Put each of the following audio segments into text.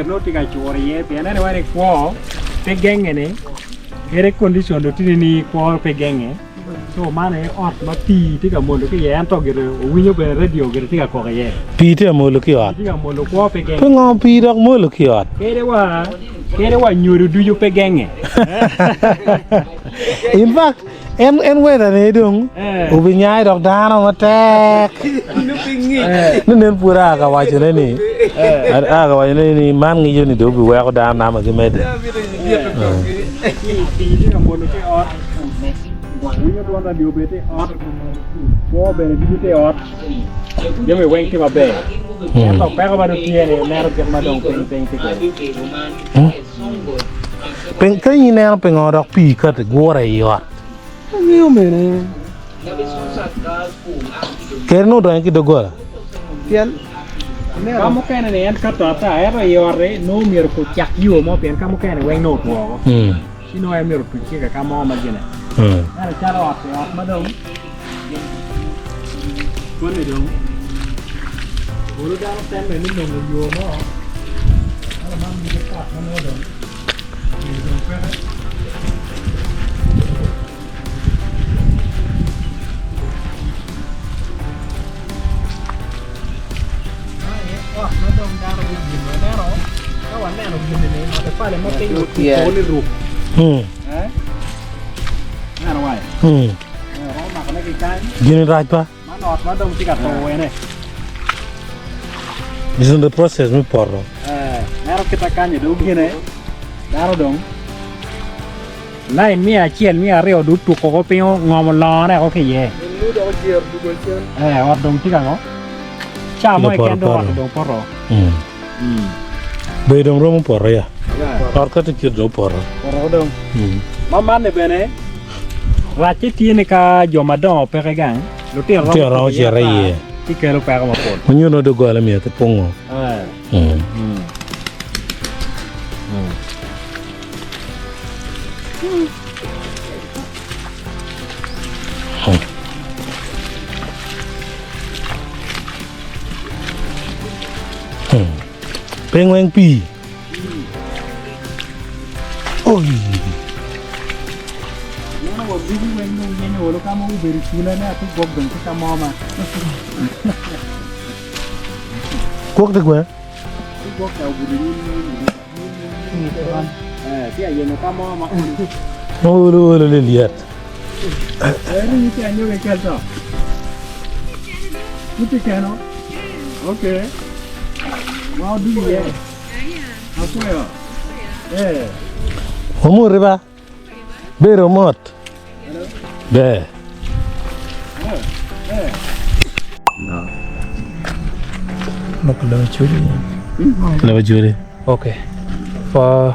gire nongo tye ka curo iye pien en wene kwo pe genge ni kede condition dong tye ni kwo pe genge so man aye ot ma pii tye ka molo ki iye ento gire owinyo bene radio gire tye ka kok iye. Pii tye ka molo ki i ot. Tye ka molo kwo pe genge. Pingo pii dok molo ki i ot? Kede wa kede wa nyodo ducu pe genge. In fact, En en weather ni dong obinyai dok dano matek. Ni nen pud aa ka wacone ni aa ka wacone ni man ngiyo ni dong obiweko dano nama gimedde. Pii tye ka molo ki i ot, winyo dwon radio bene tye i ot, kwo bene ducu tye i ot, jami weng tye maber. Ento peko ma dong tye ni ineno kit ma dong piny piny tye kwede. Piny ka in ineno pingo dok pii kati gure i ot. Angeyo mene. Keri nongo odonyo ki doggola. Pien ka mukene ni en kato ata ento i ot-ti nongo myero kucak yo mo pien ka mukene weng nongo otwo woko ci nongo en myero otuc ki ka mo ma gine ento calo ot-ti ot ma dong koni dong olo dano temme me nongo yo mo ento man mito ot ma nongo dong yo dong peke. Man aye ot ma dong dano gugimo ineno ka waneno gin-ni matafali ma piny otuko ni ruk ineno wa Romo makone ki kany. Gini rac pa. Man ot ma dong tye ka to wene. Is in the process me poto. Eh, neno kita kany dong gine. Dano dong. Line 100 200 du tuko ko piny ngomo lone ko ki iye. Eh, ot dong tye ka ngo. Ca mo keken dong ot dong poto. Mm. Mm. Be dong romo poto ya. Ot ka tye kit dong poto. Poto dong. Mm. Ma manne bene racce tye ni ka jo madongo peke gang, lutino romo cito iye. Ci kelo peko mapol. Manyo nongo doggola myero ki pungo. Eh. Mm. Mm. Mm. Piny weng pii. Oi. Neno wa bigi weng dong yenyo olo ka ma obedo cula ne ati gwok dong tye ka mo ma. Gwok tye gwe? Ti gwok ka obuto nyim nyim. Eh, tye ayenyo ka mo ma olo. Olo olo li lyet. Eh, ni tye anyoge kel to. Tye keno. Okay. Ma odugi iye. Apwoyo. Eh. Omoti ba? Bedo mot. Ber. Leba juri. Okay. Pa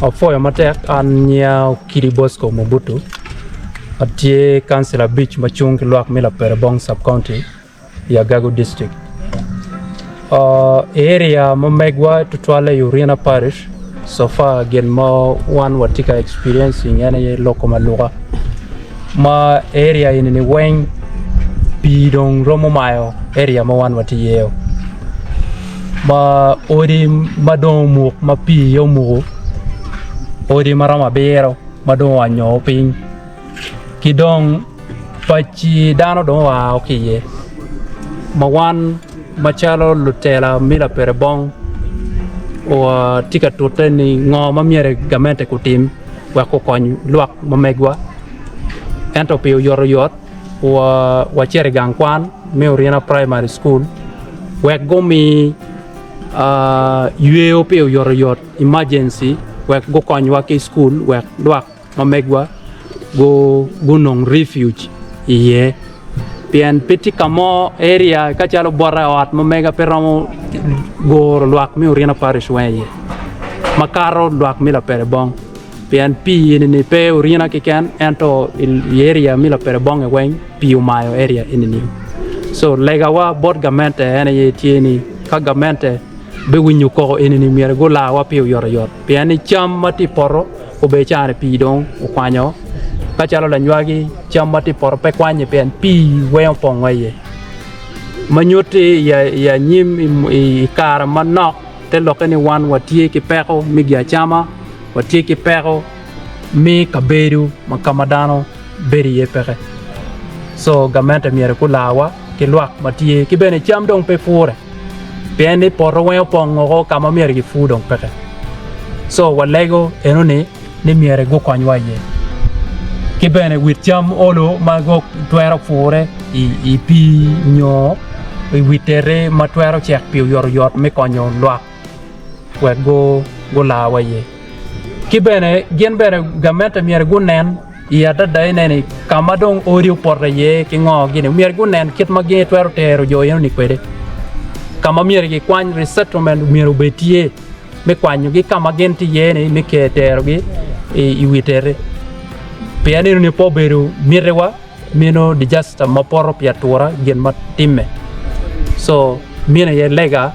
apwoyo matek an nya Okidi Bosco Mobutu atye kancila abic ma cung ki lwak me Laperebong sub county i Agago district. Uh, area ma megwa tutwalle i Urina parish so far gin ma wan watye ka experiencing en aye lok kom aluka ma area eni ni weng pii dong romo mayo area ma wan watye iye-o ma odi ma dong omuk ma pii aye omuko odi maromo abiro ma dong oanyo piny ki dong Paci dano dong oa ki iye ma wan macalo lutela me lapere bong watye ka tute ni ngo ma myero gamente gutim wek okony lwak ma megwa ento pi oyotoyot wacito i gang kwan me Orina Primary School wek gumi yweyo pi oyotoyot emergency wek gukonywa ki cukul wek lwak ma megwa gunong refuge iye pien pe tye ka mo area ka calo bota i ot ma mega pe romo guro lwak me Orina Parish weng iye makato lwak me Lapere Bong pien pii eni-ni pe Orina keken ento i area me Lapere Bong-ngi weng pii omayo area eni-ni so legawa bot gamente en aye tye ni ka gamente biwinyo koko eni-ni myero gularwa pi oyotoyot pien ni cam ma tye i poto Obed caro pii dong okwanyo ka calo lanywagi cam ma tye i poto pe kwanye pien pii weng opongo iye ma nyutti i anyim i kare manok. Te lokke ni wan watye ki peko me giacama, watye ki peko me kabedo ma ka ma dano bedo iye peke. So gamente myero gularwa ki lwak ma tye ki bene cam dong pe pure pien ni poto weng opong woko ka ma myero gipur dong peke. So walego enoni ni myero gukonywa iye ki bene wit cam olo ma gwok twero pure i pii nyo i wi tete ma twero cek pi oyotoyot me konyo lwak wek gularwa iye. Ki bene gin bene gamente myero gunen i adada ine-ni ka ma dong odi opoto iye ki ngo gini myero gunen kit ma gin gitwero tero jo enoni kwede ka ma myero gikwany resettlement myero obed tye. me kwanyogi ka ma gin tye iye-ni me terogi i wi tete. Pien eno ni pe obedo mitiwa meno dijasta ma poto pi atura gin ma timme. So meno aye lega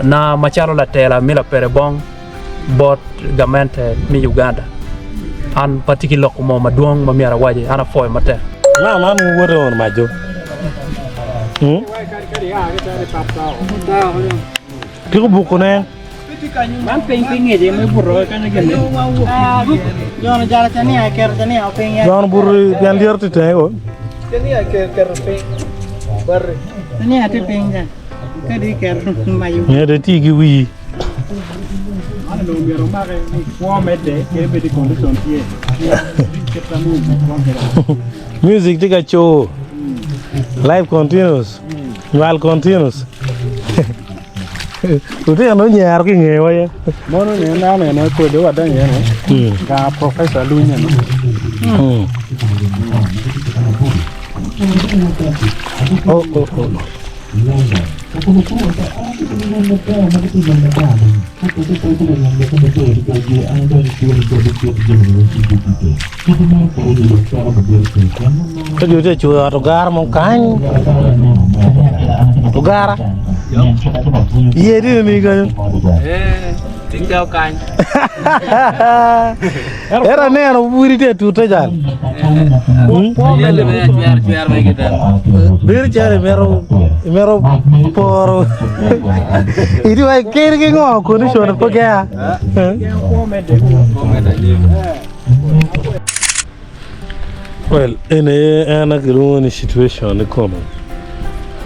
na macalo latela me lapere bong bot gamente me Uganda. An pe atye ki lok mo madwong ma myero awaci, an apwoyo matek. Ma man wuwote ono maco. Tiko buko ne. Man piny pi ngece me buto kanyo gine. Jono jalo cania keto cania piny ya. Jono buto pien lyero tye tenge ko. Cania keto piny. Barre. Cania tye piny ja. Kadi keto mayo. Myero iti ki wii. Man onongo myero omake ni kwo medde kadi bed ni condition tye. Kit ma nongo kwo kwede. Music tye ka coo. Life continues. Nywal continues. Lutino onyero ki i ngewa ye. Mono ni en aneno kode wa donyo ene. Ga professor lunye no. Oh, oh, oh. Ka jo tye ka cweyo ot ogara mo kany, ogara iye tye ni kanyo. Ento aneno pudi tye ka tute cal. Bedo calo imito poro itye wa keri ki ngo condition pe gea. Well, eni aye en aye kilwongo ni situation kikome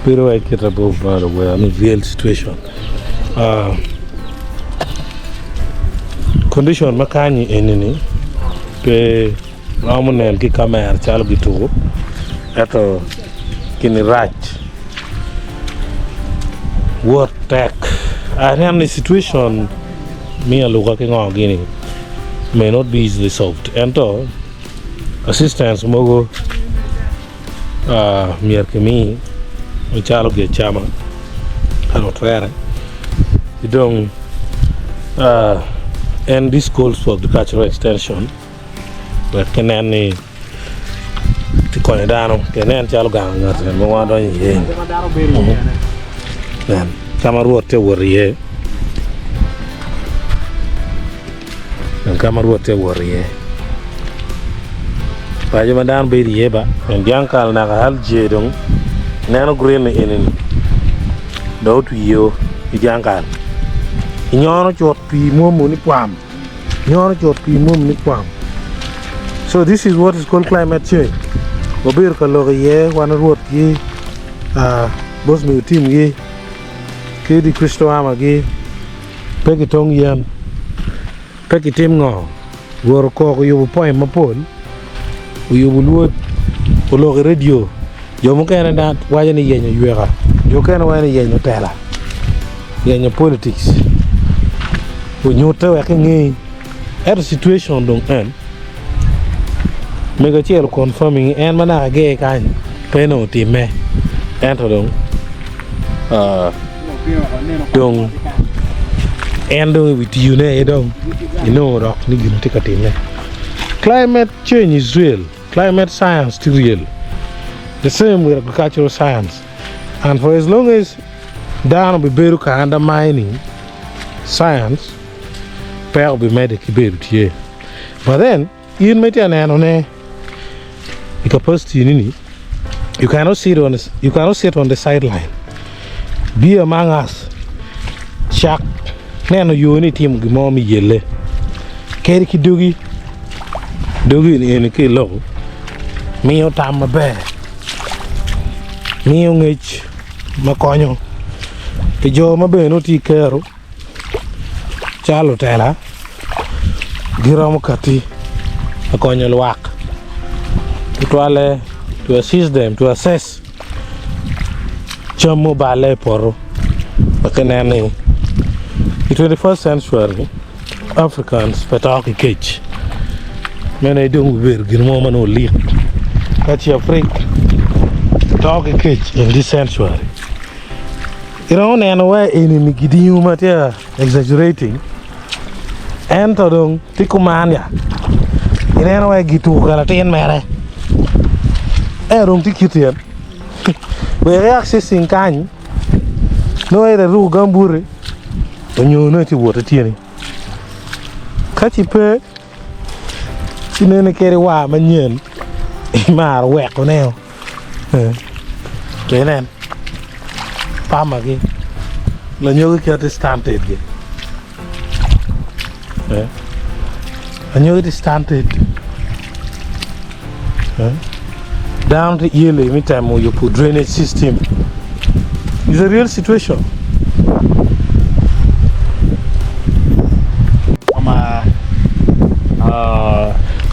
bedo wai kite bot malo weo ni real situation condition ma kany eni ni pe romo nen ki kamera calo gituko ento gini rac wot tek aneno ni situation me aluka ki ngo gini may not be easily solved ento assistance mogo myero kimi macalo gi acama ka dong twere ki dong en this calls for agricultural extension wek kinen ni kikonyo dano pien nen calo gang ngat en ma wan wadonyo iye ni nen ka ma Rwot tye ka wot iye nen ka ma Rwot tye ka wot iye paco ma dano bedo iye ba en dyang kal naka alje dong ineno green eni-ni dong otwiyo i dyang kal inyono cut pii mwomo ni pwam. Nyono cut pii mum ni kwam. So this is what is called climate change. Wabedo ka lok iye wan Rwot gi boss mi otim gi ki di Kricito ama gi pe ki tong yen pe ki tim ngo. Rwot okok oyubo poem mapol oyubo lwod oloko i radio jo mukene waco ni yenyo yweka jo mukene waco ni yenyo tela. Yenyo politics onyute wek inge ento situation dong en mego acel confirming en ma naka ger kany pe nongo otime ento dong dong en dong i wi tiyone aye dong inongo dok ni gin tye ka time climate change is real climate science tye real the same with agricultural science and for as long as Dano bibedo ka undermining science, peko bimedde ki bedo tye. But then, in ma itye ka nenone i capacity ni, you cannot sit on the, you cannot sit on the sideline. Be among us. Cak. Neno yo ni itimo gin mo me yelle kadi ki dogi, dogi ni eni ka iloko miyo tam maber, miyo ngec ma konyo pi jo ma bene nongo tye ki kero calo lutela giromo kati ka konyo lwak tutwalle to assist them to assess cam muballe i poto wek inen ni i 21st century Africans pe to ki kec meno aye dong obedo gin mo ma nongo olik ka ce Afrik to ki kec in this century iromo neno wa eni-ni gidingo ma tye exaggerating ento dong tye kuman ya ineno wa gituko ka latin mere ento dong tye kit en wek i accessing kany nongo ento iruko gambuti onyo nongo itye wot ki tyeni ka ci pe ci nene kadi war manyen imaro wekone o. Inen pamagi lanyogi keto i stunted gi lanyogi tye stunted dano tye yelo me temo yubo drainage system is a real situation.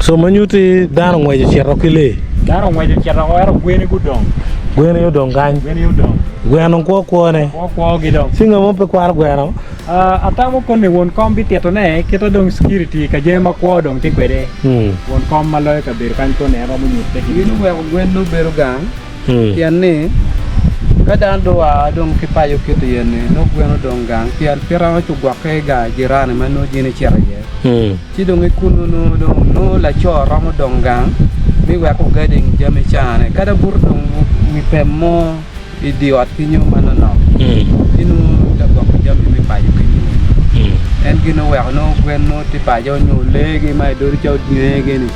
So ma nyutti dano ongweco ocito ki lee? Dano ongweco ocito woko ento gweni gudong. Gweni odong kany? Gweni odong. Gweno kwo kwone? Kwo kwogi dong. Ci nga mo pe kwaro gweno? Atamo koni won kom bititone kite dong security ka jami makwo dong tye kwede. Won kom ma loyo kabedo kany koni en romo nyute ki. Gin oweko gwen nongo bedo gang. Pien ni, ka dano dong oa dong ki paco kit iye ni, nongo gwen odong gang, pien pe romo ci ogwokke ga jirani ma nongo gin ecito iye. Ci dong i kunnu nongo dong nongo laco romo dong gang mi wek ogading jami cane. Kadi abuto dong wi pem mo i dye ot kenyo manonok, ci nongo te gwoko jami me paco kenyo. En gin oweko nongo gwen nongo tye paco nyo lee-gi ma idodo calo dyegi-ni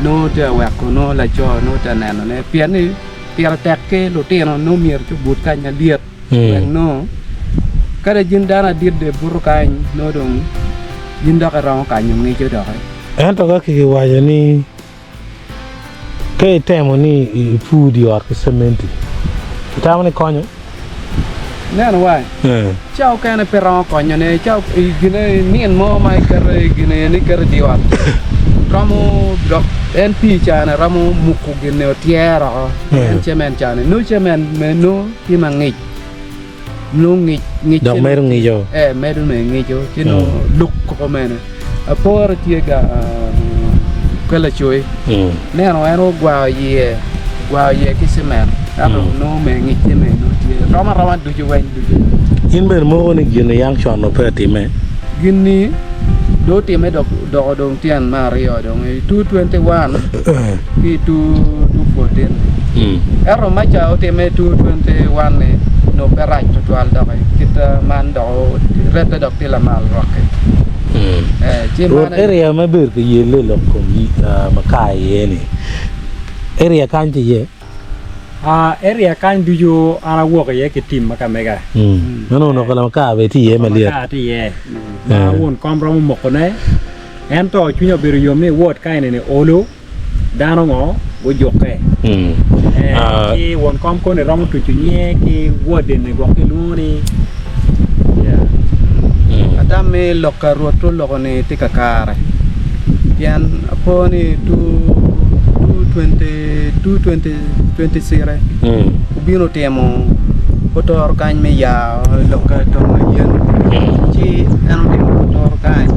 nongo tye ka weko nongo laco nongo tye ka nenone. Pien ni pire tek ki lutino nongo myero ci obut kany malyet wek nongo kadi gin dano adit dong ebuto kany nongo dong gin dok iromo kanyo ngico doki. Ento ka kiwaco ni ka itemo ni ipur dye ot ki cementi, itamo ni konyo? Ineno wa, ca okene pe romo konyone, ca gine nin mo ma iketo gine ni iketo i dye ot romo dok en pii cani romo muko gine otyer oko en cemen cani nongo cemen meno tye ma ngic nongo ngic ngic Dok medo ngico. Eh medo me ngico ci nongo luk koko mene apore tye ga ka lacoyi Neno en ogwao iye, ogwao iye ki cement, ento nongo me ngicce me nongo tye rom aroma ducu weng ducu. In bene imoko ni gin-ni yang con dong pe otimme? Gin-ni dong otimme doko dong tyen me aryo dong i 221 ki i 214 ni. Ento ma ca otimme i 221 ni nongo pe rac tutwal doki kit man dok rette dok tye lamal rwaki. Rwot area ma ibedo ka yelle lok kom makar iye ni area kany tye iye? Area kany ducu an awok iye ki tim ma ka mega. Meno onongo lamakar bene tye iye malyet. Lamakar tye iye ma won kom romo mokone ento cwinya obedo yom ni wod ka enini olo. Dano ngo gujukke ci won kom koni romo tuco nyinge ki wode ni gwok kilwongo ni Adam ni lok ka Rwot oloko ni tye kakare pien apo ni 220 cire obino otimo otoro kany me yaa lok ka tongo yen ci en otimo otoro kany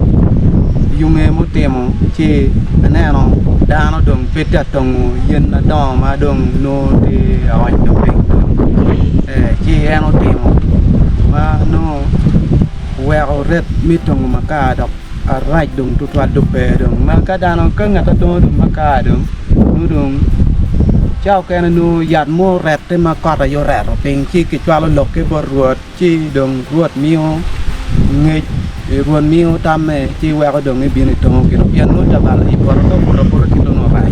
yunge mutimo ci aneno dano dong pe tye ka tongo yen madongo ma dong nongo tye ka onyo piny ci en otimo ma nongo oweko ret me tongo makar dok arac dong tutwal dong pe dong ma ka dano ka ngat ma tongo dong makar dong nongo dong ca okene nongo yat mo orette ma kot aye oreto piny ci kicwalo lokke bot Rwot. Ci dong Rwot miyo ngec, Rwot miyo tamme, ci weko dong ibino itongo gino, pien nongo tabal i poto ka obuto abuta kit onongo rac.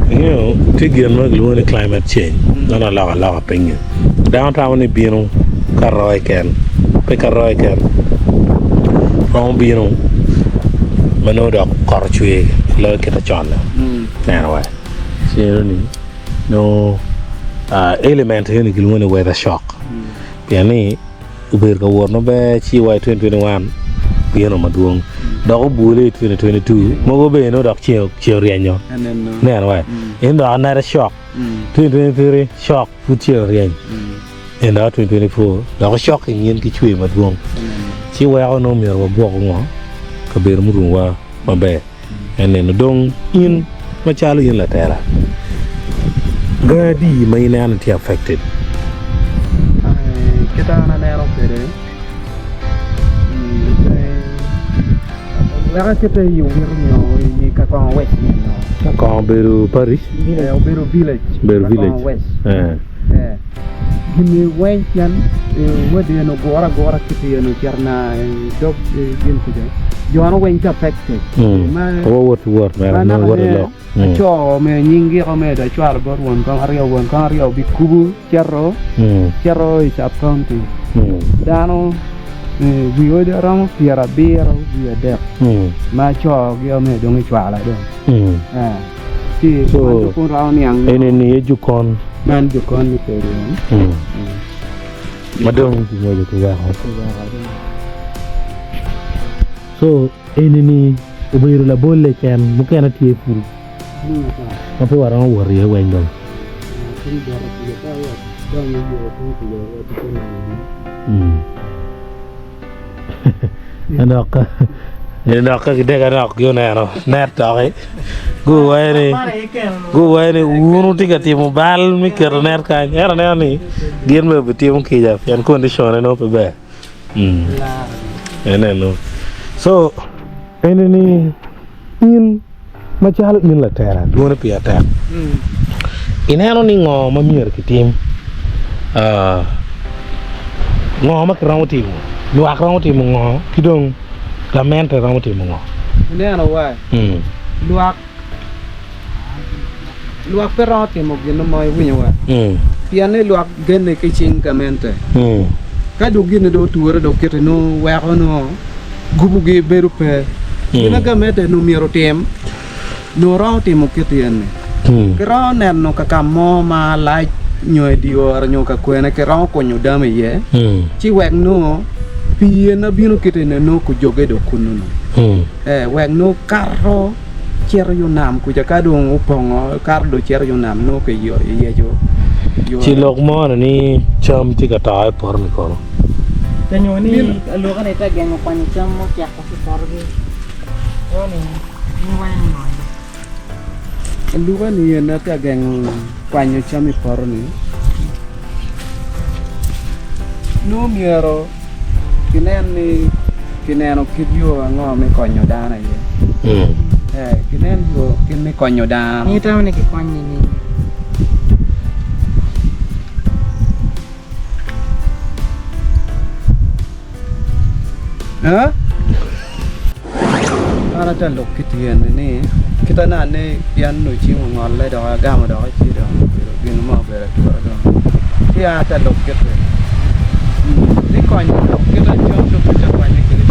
Ingeyo, tye gin ma kilwongo ni climate change, meno alokaloka pinyi. Dano tamo ni bino ka royo keken, pe ka royo keken. Romo bino ma nongo dok kot ocwer loyo kite con-ni. Ineno wa? Ci eno-ni nongo element eni kilwongo ni weather shock pien ni obedo ka wot maber ci wa i 2021 bino madwong dok obwole i 2022 mogo bene nongo dok ceng oryenyo. Ineno wa? Eno dok another shock 2023 shock pud ceng oryeny. I ndalo 2024 dok ocok i nyin ki cwer madwong ci weko nongo myero wagwoku ngo kabedo murumowa maber en nino dong in macalo in latela gangi adi ma ineno ni tye affected? Kit an aneno kwede wek akete i owito nyo i Kakongo West nyo Kakongo obedo parish? Obedo village Obedo village. Kakongo West. Gin weng pien wadi eni ogure agura kiti eni ocito na i dog gin kuca jo-nu weng tye affected Wawot ki wot mere ma nongo naka iwoto ne lok. aco me nying giko me dong acwalo bot won kong aryo won kong aryo bikubo cito cito i sub county dano wi odi romo pyerabiro wiye adek ma acogi me dong icwalo dong. So, eni ni ye jukon. Man jukon ni peri en. Ma dong kingweco ki weko. So, eni ni obedo labolle keken mukene tye pud ma pe waromo wot iye weng dong. Dok ka gidek anok gi oneno net doki guwaco ni guwaco ni wun wutye ka timo bal me keto net kany ento aneno ni gin bene obitimo kica pien kondicone nongo pe ber enenu so eni ni In macalo in latela dwone pire tek, ineno ni ngo ma myero kitim? Ngo ma kiromo timo? Lwak romo timo ngo? Ki dong gamente romo timo ngo? Ineno wa, lwak lwak pe romo timo gin mo iwinyo wa, pien ni lwak genne ki cing gamente. Ka dong gin-ni dong oture dong kiti nongo weko nongo Gubugi bedo pe. Gin ma gamente nongo myero otim, nongo romo timo kit eni. Kiromo neno ka ka mo ma lac nyo i dye ora nyo ka kwene kiromo kunyo dam iye, ci wek nongo pii en ma bino kit eni nongo kujoge dong kunnu-nu. Ee, wek nongo kato cito yo nam kuca ka dong opongo kato dong cito yo nam nongo kiyeco yo. Ci lok mo ni cam tye ka to i poto-ni kono? Penyo ni aluka-ni te gengo kwanyo cam muceko ki i potogi eno ni gin weng ni ngo? Aluka-ni en tye ka gengo kwanyo cam i poto-ni nongo myero kinen ni kineno kit yo ango me konyo dano iye kinen yo kit me konyo dano. In itamo ni kikony nining? An atye ka lok ki tyeni ni kita nane pien onongo cing ongolle dok agamo dok ci dong obedo gin mo obedo atura dong ci an atye ka lok kite ni konyo kita cam dong pe tye ka konye kwede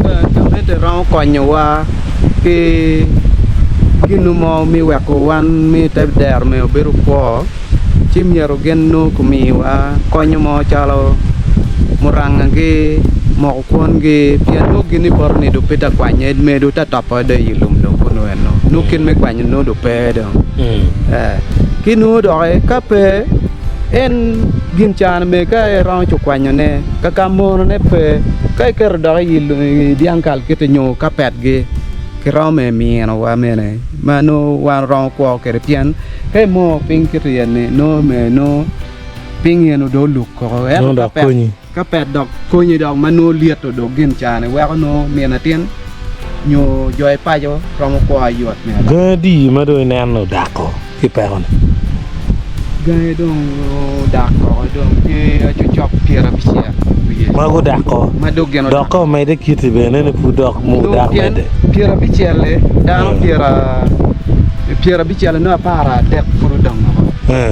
ka gamente romo konyowa ki gin mo me weko wan me te dero me obedo kwo. ci myero gin nongo gumiwa konyo mo calo murangagi, moko kwongi pien nongo gin i poto-ni dong pe tye ka kwanye medo te topo dong i lum dong kunu eno nongo kit me kwanyo nongo dong pe dong ki nongo doki ka pe en gin cani bene ka iromo ci kwanyone kaka monone pe ka iketo dok i dyang kal kiti nyo kapetgi kiromo mere minowa mene ma nongo wan waromo kwo kwede pien Ka imoko piny kit iye ni nongo me nongo piny eno dong oluk koko Nongo dok konyi. Ka pet dok konyi dok ma nongo lyeto dong gin cani weko nongo min latin nyo jo i paco romo kwo ayot me alok. Gangi adi ma dong ineno odako ki peko ni? Gangi dong odak koko dong tye cokcok pyerabicel wiye. Ma gudako? Ma dong gin Dok ka omedde kiti bene ni pud dok mudak medde. Pyerabicel-li dano pyerabicel nongo aparadek pud odong woko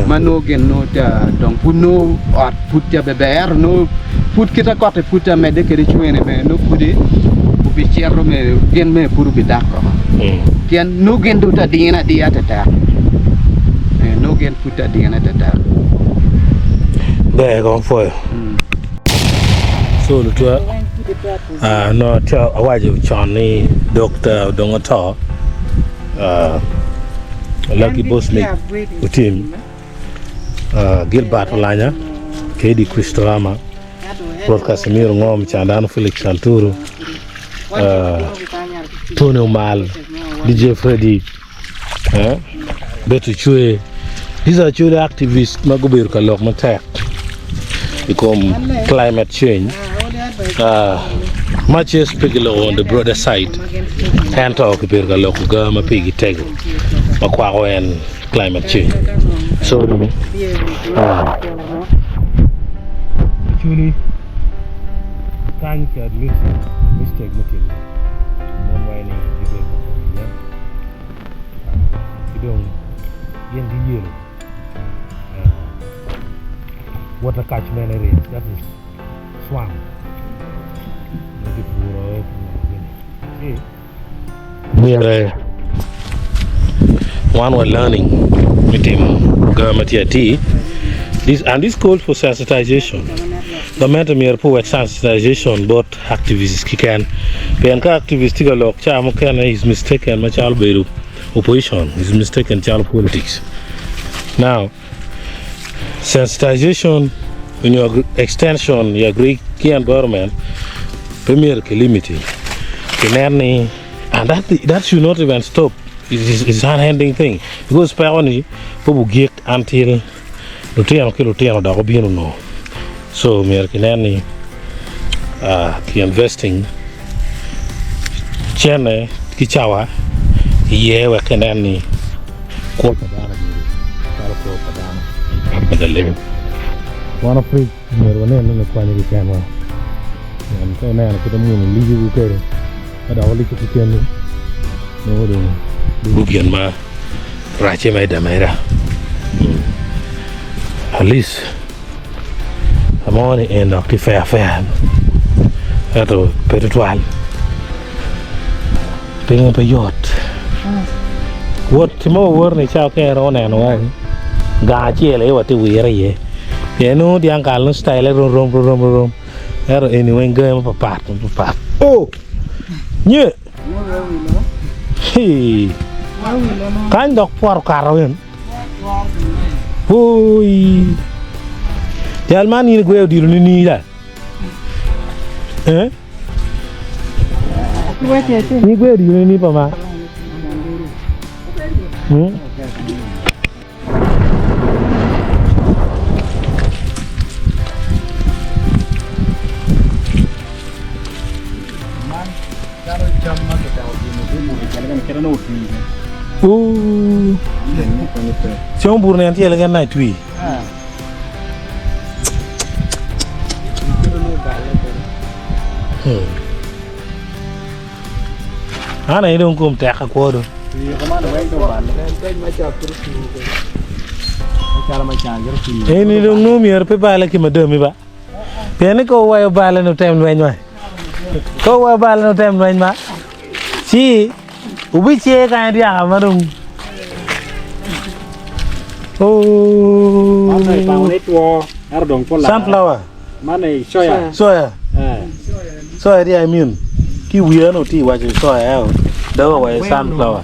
ma nongo gin nongo tye ka dong pud nongo ot pud tye aber ento nongo Pud kite kotte pud tye amedde kede cwene bene nongo pudi obicito me gin me pud obidak koko pien nongo gin dong tye adine adiya tetek nongo gin pud tye adine tetek. Ber kong pwoyo. So lutwa no tye awaco con ni Dokta Odongo Oto Lucky Bosmic Otim Gilbert Olanya, KD Christorama, Rwot Casimiro Ngom, Candano Felix Anturu, Tony Omal, DJ Freddy, Betty Cwe. These are actually activists ma gubedo ka lok matek i kom climate change. Much as pe giloko on the broader side, ento kibedo ka loko ga ma pigi tego ma kwako en climate change. So, actually, kany ki admit mistake mutime mon waye ni gibedo ka poko yen ki dong gin giyelo water catchment areas that is swamp ma gipuro ci Myero wan wa learning me timo ga ma tye atir this and this calls for sensitization gamente myero pe owek sensitization bot activists keken pien ka activist tye ka lok ca mukene is mistaken macalo bedo opposition is mistaken calo politics now sensitization nyo extension i agri ki environment pe myero ki limiti ki nen ni and that, that should not even stop it is, it's an ending thing because peko ni pe bugik until lutino ki lutino dok obino nongo so myero ki nen ni uh, ki investing cene ki cawa iye wek ki nen ni Kwo pa dano obedo calo kwo pa dano ma laleng. Wan Afrik myero wanen ni nikwanyo kekenwa pien ka ineno kit ma muni licowu kwede ka dok olico ki kenwu nongo dong dwogo gin ma rac-ce medde ameda. At least amo ni en dok tye fair fair ento pe tutwal. Pingo pe yot? Wot ma wawoto ni cawa kene romo neno wa gang acel aye watye wire iye pien nongo dyang kal nongo citayile rom rom rom rom ento eni weng gangi mapapat mapapat oh nye hii kany dok pwot okato en ooii jal man in igweyo odilo nining da eh. Ni gwe odilo ni pa ma. Hmm? Ooh. Cong bur ne tye legen na itwi. An aye dong kom tek akwo do. Eni dong nongo myero pe bale ki madami ba. Pien ni ka owayo bale ni otem lweny wa. Ka owayo bale ni otem lweny ba. Ci Wubicer kany dyaka ma dong Sunflower. Soya. Soya tye I mean ki wiya onongo tye iwaco soya ento doga owaco sunflower.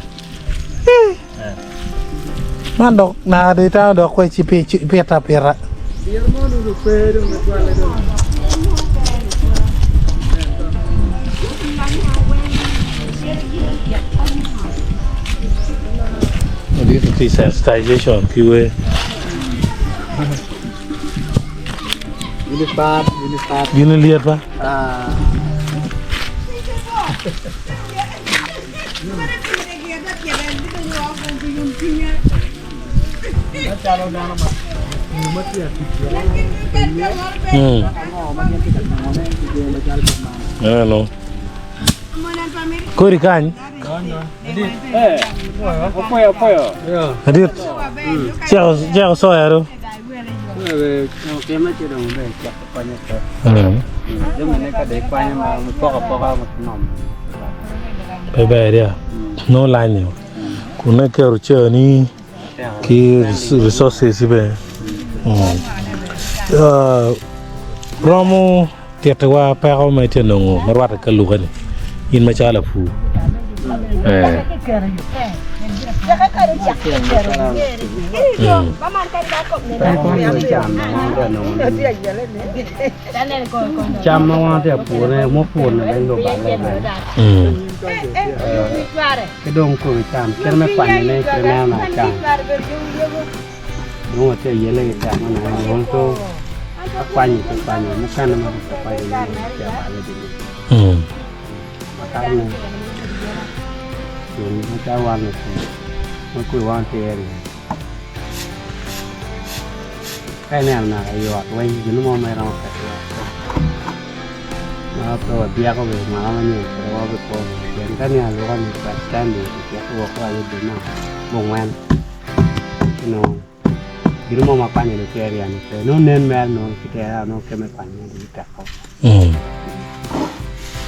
Man dok naka dong itamo dok kwec ci ipito apita. Madito tye sensitization ki wer. Gin lyet ba? Eno. Kodi kany. Adit. Ceko ceko soya do. Pe ber ya, nongo lanyo kun nongo iketo cani ki resources bene romo titiwa peko ma itye ka nongo ma rwatte ki aluka-ni in macalo lapur. Cam ma wan watye ka purone mupurone weng dong oballe bene ki dong kome cam kit me kwanyone kit me neno cam dong watye ka yelle ki tek me neno ol to akwanyo ki kwanyo mukene ma pe akwanyo tye ka balle bene makato ne dong macalo wan lupur ma kwe wan tye-ri. Ka ineno naka i ot weng gin mo ma iromo keto i ot pe ma pe wabyeko bene mwaka manyen kede wabikwo kwede pien ka ni aluka ni standing kicito woko aye dwe me abongwen ci nongo gin mo ma kwanyo lutyer yani pe nongo nen mere nongo kitera nongo kit me kwanyone dong teko.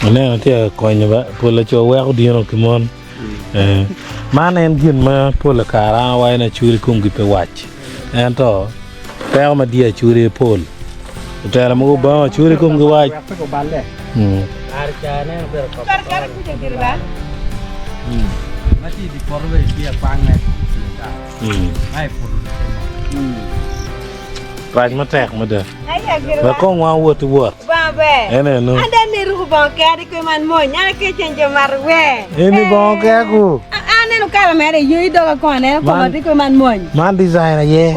Aneno tye ka konyo ba pol laco weko dino ki mon. Man en gin ma pol kare an awaco ni acholi komgi pe wac ento peko ma diyo acholi aye pol lutela mogo bango acholi komgi wac. Rac matek mada. Wek kong wan wot i wot. En eno. Eni bongo keku. Man design aye.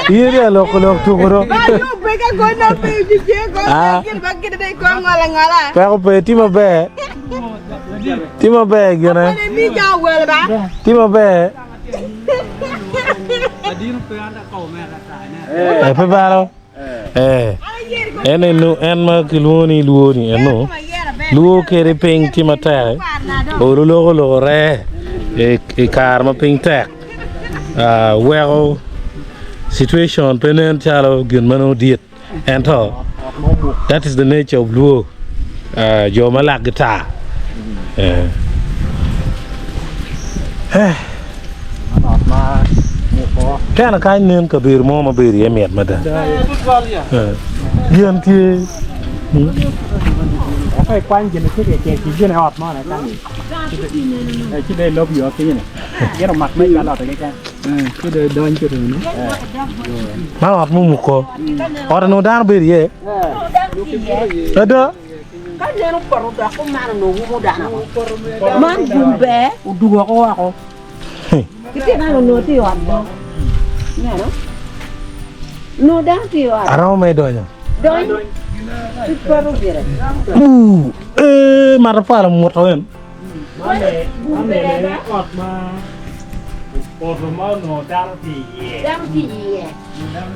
In aloko lok tuko do. Peko pe tye maber. Tye maber gine. Tye maber. Eh, pe balo. Eh. En eno en ma kilwongo ni luo ni eno. Luo kede piny tye matek. Olo loko loko re i kare ma piny tek. Ah, weko situation pe nen calo gin ma nongo dit. Ento that is the nature of Luo, jo ma lakgi tar. Kena kany nen kabedo mo ma bedo iye mit mada. Yen tye. Man ot mumuko. Ot onongo dano bedo iye. Ada. Ka neno poto dok kuman onongo wumo dano woko. Man gum ber odwoko woko. Kitye kany onongo tye i ot do. Ineno? Onongo dano tye i ot. Aromo me donyo. Dony. Ci poto gire. Ooh, ee, matafali omuto en. Man bene ot ma opoto ma onongo dano tye iye. Dano tye iye.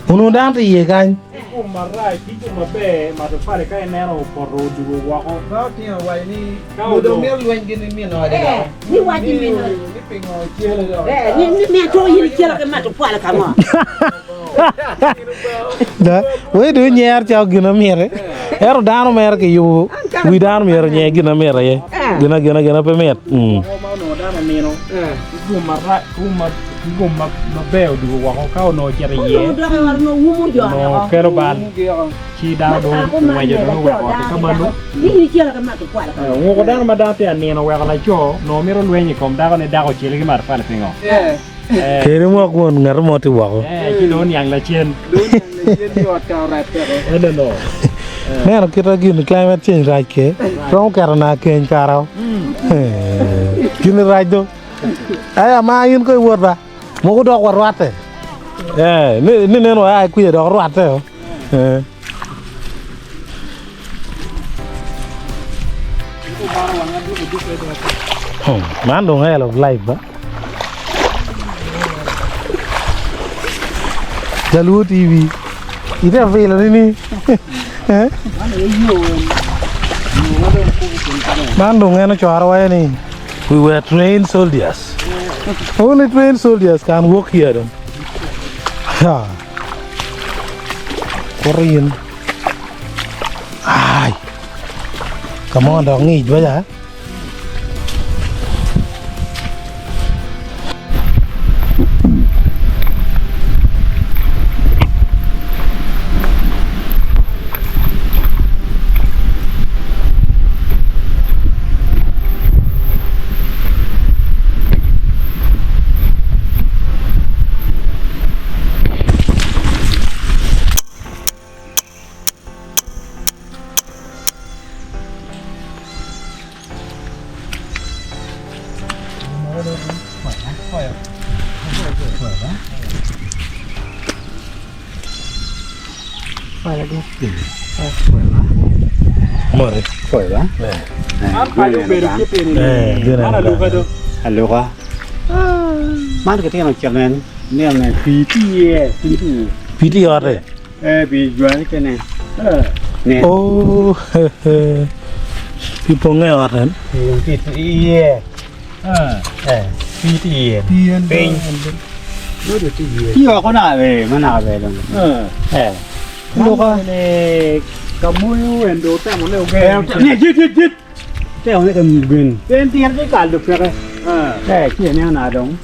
Onongo dano tye iye kany. Ki gum marac ki gum maber matafali ka ineno opoto odwogo woko. Ma otingo owaco ni Ka dong odong. mito lweny gin ki min ode Eh, ni waci min ode. Ni pingo ocele dok. Eh, ni ni mi ato in icelo ki matafali ka ngo? Da, wei dong inyer calo gin ma miti. Ento dano mere kiyubo, wi dano myero onyer gin ma mit aye. Gina gina gina pe mit. Mm. Woko ma onongo dano onino ki gum marac ki gum maber odwogo woko ka onongo ocito iye Onongo dok i ot onongo wumo jo onongo woko. kelo bal ci dano dong ongweco dong oweko otte ka malo. Ni in icelo ki matafali ka ngo? Onguko dano ma dano tye ka nino oweko laco onongo mito lweny i kom dako ni dako ocele ki matafali pingo? Keri mok won ngat mo tye woko. Ci dong oniang lacen. Neno kita gin climate change rac ke romo keto na keny kara gin rac do aya ma in ko iwot ba mogo dok wa rwate ni nen wa ai kwica dok rwate o Man dong hell of life ba. Jaluo TV. Ite vilo ni ni. Eh? Man dong en ocoro waco ni we were trained soldiers. Only trained soldiers can walk here dong. Ha. Kuto in. Ai. Come on dok ngic baca. Mori. Man paco obedo kit eni ni. Man aluka do. Aluka. Man kitino cenen nene pii tye iye pii tye iye. Pii tye i ote? Eh pii jwani kene. Ne. Oh, pii ponge i ot en. Pii tye iye. Eh pii tye iye. Piny. Tye oko naka be ma naka be dong. Eh. Aluka. Ne kamoyo en do temo ne ogen. Ne jit jit jit. Temo ne ka gen. En tyen ki kal do peke. Eh ci ne na dong.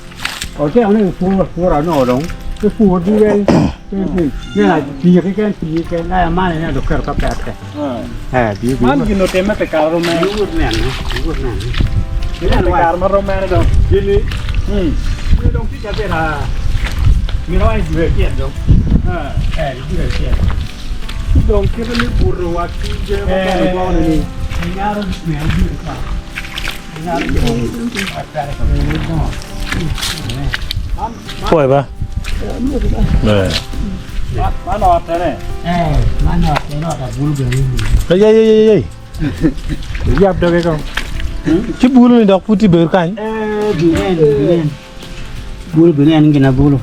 O temo ne pur pur no dong. Ki pur di wel. Ne na pi ki ken pi ken na ma ne do ker ka pete. Eh bi bi. Man gin otime pi kare romene. Yugut nen yugut nen. Pi kare ma romene dong. Gini. Ne dong tic abira. Miro ai dwe kiet dong. Eh dwe kiet. Dong kite me buto wa ki je ma kene gwoko ni. Nyaro ne dwe ka. Nyaro Pwoyo ba? Eh. Man ot ene. Eh man ot en ot abulu bene. Ay ay ay ay. Yab doge kong. Ci bulu ni dok pud tye bedo kany. Eh binen binen. Bulu binen gin abulu.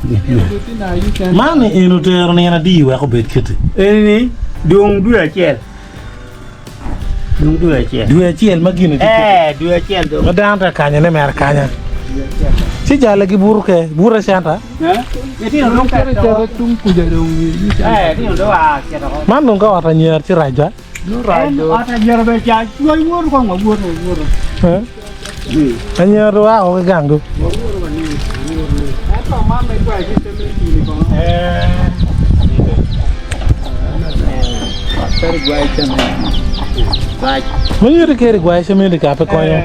Man en otero nino adi wek obed kiti? Eni ni dong dwe acel. Dong dwe acel. Dwe acel ma gin tye kiti. Eh dwe acel dong. Ma dano tye ka kanyone mere kanya. Ci jale gibuto ke, buto i centa. Eh itino dong keto. Eh itino dong a keto. Man dong ka ot anyer ci rac ba? En ot anyira bene ca cwony woto kong wawoto wawoto. Eh? Anyira do a ki gang do. Ento man me gwayo ki cementi ni kono. Ma nyuto keri gwayo cementi ka pe konyo.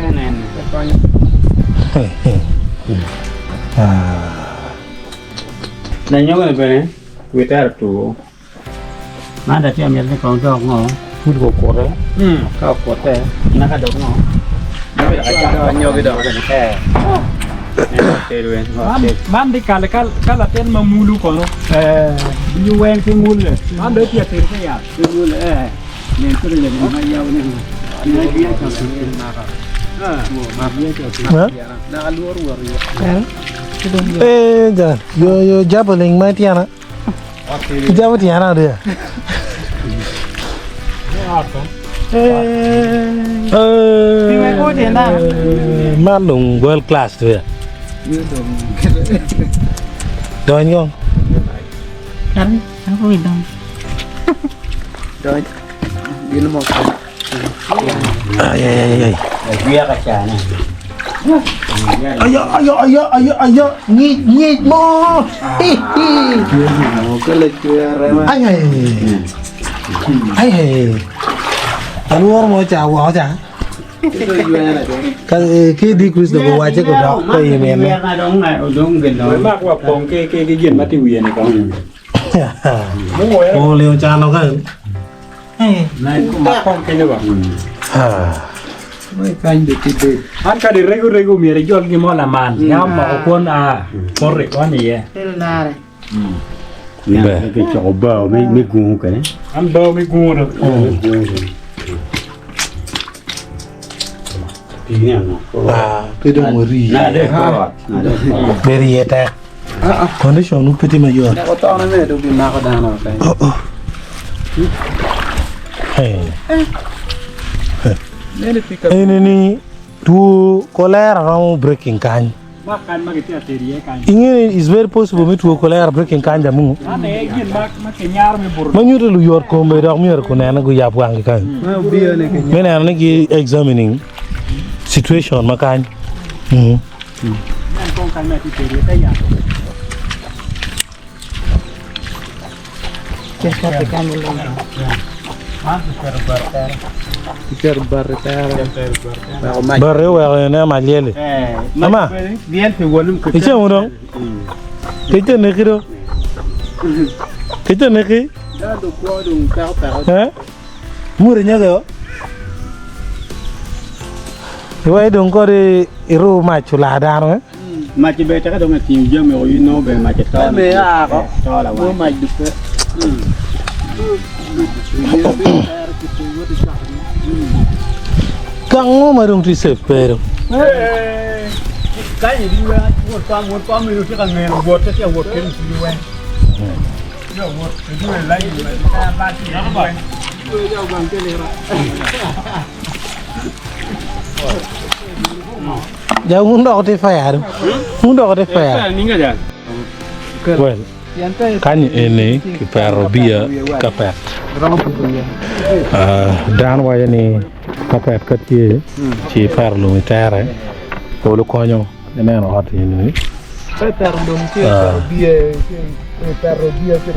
Lanyogo ni bene wi tero two. Man latin myero ni kong dok ngo pud okute ka okute naka dok ngo Man di kale ka latin ma mulu kono. Binyo weng ki mule. Man dong tye atir ki yat. Ki mule eh. Nen kore le ma yaw ne. Eh, ja, yo yo jabeling ma tiana. Jabo tiana dia. Eh, man dong world class tu ya. Dony kong. Ay ay ay ay. Ayo ayo ayo ayo ayo ngi ngi mo. Hi hi. Ay ay. Ay ay. Alwor mo cha wa cha. Ka ki di Chris do wa che ko dok ko i men. Mak wa pong ke ke ke gin ma tye wiye ni kong. O leo cha no ka. Mak pong kenyo ba. Ha. An ka di rego rego myero ijol gin mo lamal. Yam moko kwon a poto i kon iye. An bao me gungu do. Ah, pe dong ori. Bedo iye tek. Condition nu pe tye mayot. Oh, oh. Hey. Eni ni two kolera romo breaking kany. Inge ni is very possible me two kolera breaking kany jamu. Ma nyuto luyot kom bene dok myero kunene guyab wanggi kany. Me neno ni gi examining situation ma kany. Bati oweko ene mac lyel-li. Ama, icemo dong? Kec tye neki do? Kec tye neki? Eh? Muri nyege o? Iwai dong kodi iru mac olar dano eh? Mac ber teke dong atingo jami o inongo bene mac to Me a ko. Mo mac dupe. Gang mo ma dong tye safe pe dong. Kanyi di weng wot pa wot pa meno tye ka ngeno wot tye ka wot kene di weng. Yo wot di weng lai di weng. Ja un dok tye fair. Un dok tye fair. Well, kany eni kipero biya ki kapet. Dano waco ni kapet ka tye ci ipero lum itere polo konyo ineno ot eni.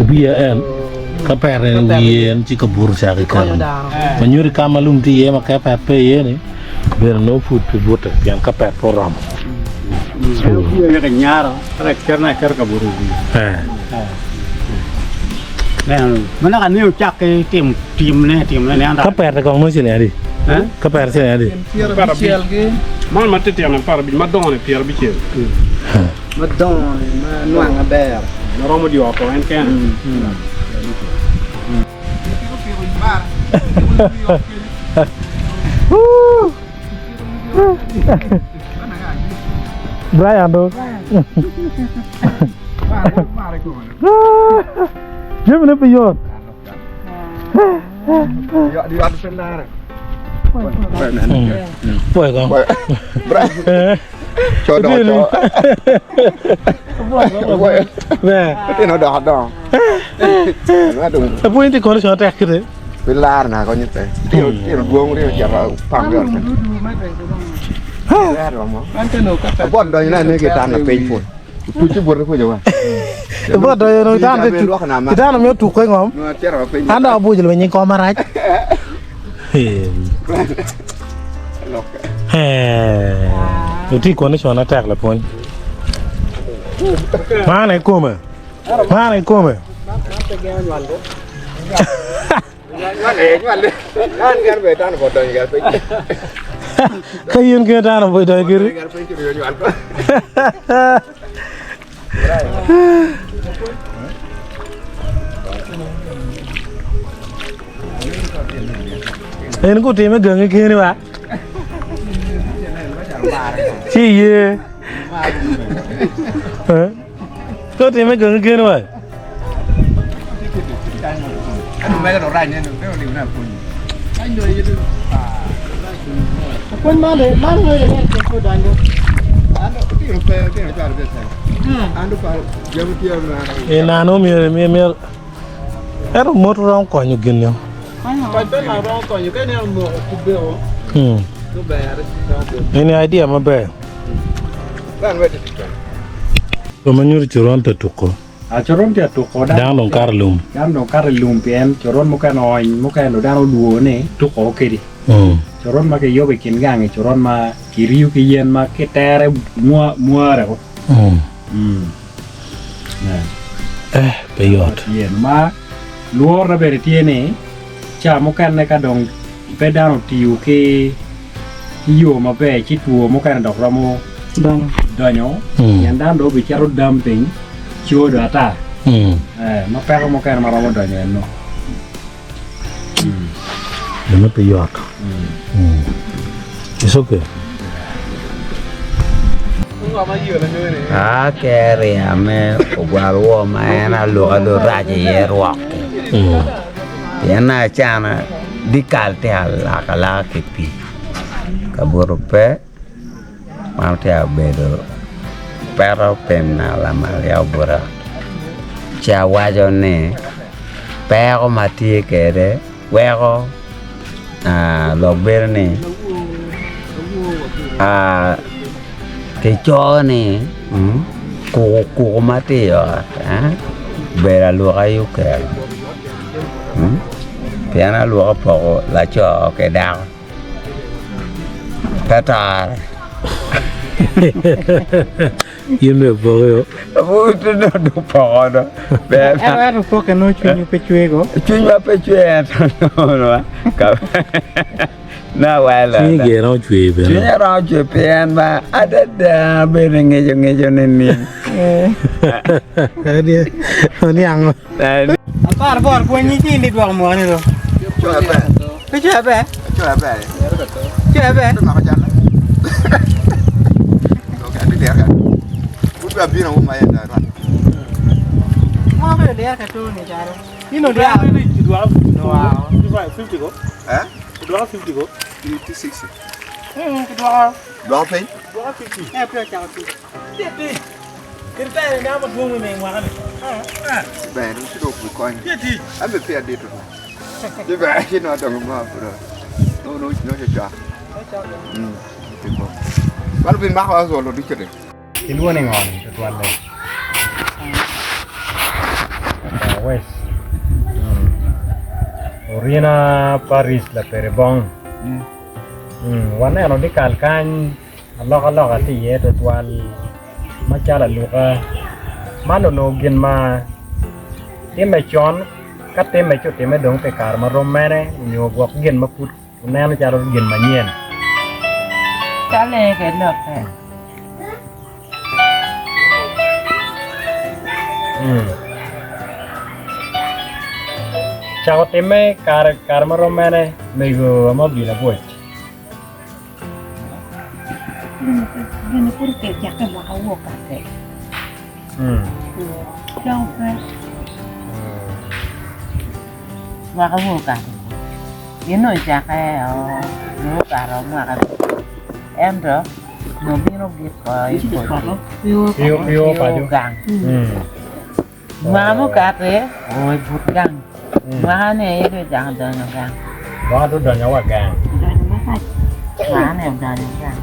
Biya en kapet en wiye en ci kabuto cako iketo. Ma nyuto ka ma lum tye iye ma kapet pe iye ni Bene nongo pud pe bute pien ka pet pe oromo. Ka pete kong nongo ciling adi? Ka pete ciling adi? Man ma titino 15 madongo ni 50. Madongo ni ma nwang aber. Maromo dyo ko en kene. Brian do. Jami ne pe yot. Pwoyo kong. Co doko co. Otino doko dongo. Apwonyo ti kono co tek kite. Pi lar na konyo pe. Tino dwong rino cito pang yot. Abot donyo na ne ki tana piny pun. Tuci buto kujo wa. Abot donyo no itana te itana mi otuko ngom. An dok abujo lweny i kom marac. Oti kono co na tek lapwony. Man aye kome. Man aye kome. Ka in kene dano obedo donyo giri. En gutime gangi keni wa. Ci ye. Eh? Gutime gangi keni wa. I nano myero myero ento mot romo konyo gin ni. Eni idea maber. Jo ma nyuto coron te tuko. A coron tye atuko dano dong kato i lum. Dano dong kato i lum pien coron mukene oony mukene dong dano olwor ni tuko kedi. Coron ma kiyubo i kin gangi coron ma kiriyo ki yen ma kitere mware ko. Eh, pe yot. Yen ma lworone bene tye ni ca mukene ka dong pe dano otiyo ki yo maber ci two mukene dok romo donyo pien dano dong obicito dumping codo ata ma peko mukene ma romo donyo eno. Meno pe yot. It's okay. Aa ke ryeme ogwal woo ma en aluka dong rac iye rwok-ki pien acana dikal tye alak alaka ki pii. Kabuto pe, man tye abedo peto piny na lamal ya obuto ci awaco ni peko ma tye kwede weko lok bedo ni kico ni kuku ma tye i ot obedo aluka aye okelo pien aluka opoko laco ki dako pe tore. In bene opoki o. Opoko do. Ento opoke nongo cwinywu pe cwer go. Cwinywa pe cwer ento nongo Cwinyi gire romo cwer bene. Cwinya romo cwer pien ma adada bedo ngico ngico nining. Oniango. Apar bor pwonyi ci in idwoko mwaka ni do. Pe coyo aber? Coyo aber. Coyo aber. Mwaka bedo lyer ka toni calo. In odyero. Kidwoko 50 go. 60. Kidwoko. Dwoko piny. Dwoko 50. Eh, pe ocako tic. Tye tic. Kit ber ni amo dwong me mwaka ni. Ber, ci dok kony. Tye tic. Ambe pe adito. Ci ber, ci no dongo ma puro. No no no ci cha. Tipo. Walo bin mako azolo dikete. Kilwongo ni ngo ni tutwalle? West. Orina Paris Laperibong. Waneno dyekal kany alokaloka tye iye tutwal macalo aluka. Man onongo gin ma timme con ka timme ci otimme dong pi kare ma rom mene nyo gwok gin ma pud Wuneno calo gin manyen. Cale ke lokke. Cako timme kare kare ma rom mene mego ma obilo abwoc. Gini pud oke cakke mwaka wok kate. Cako pe. Mwaka wok kate. Gin nongo ocakke nongo okato mwaka ento nongo bino gik i poti gang mwaka mukate oo i but gang mwaka ni aye dong ocako donyo gang Mwaka dong odonyo wa gang. Mwaka ni odonyo gang.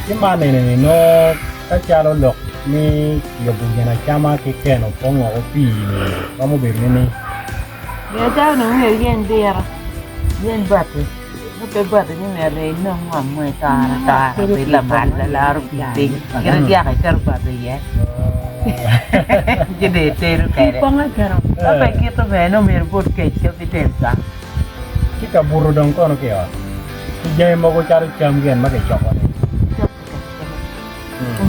Ci man eni nongo ka calo lok ni yubo gin acama ki keno pongo pii ni romo bedo nining? Gin acama dong myero iyeny diro, iyeny bati, ka pe bati ci myero dong inong ngom mo itoro atora obed lamal laloro pii piny kit dyaka iketo bati iye ci dong itedo kwede ka pe kito bene nongo myero ibut kec ka pe ited gang. Ci kabuto dong kono ki i ot ki jami mogo calo cam gin ma kicoko-ni.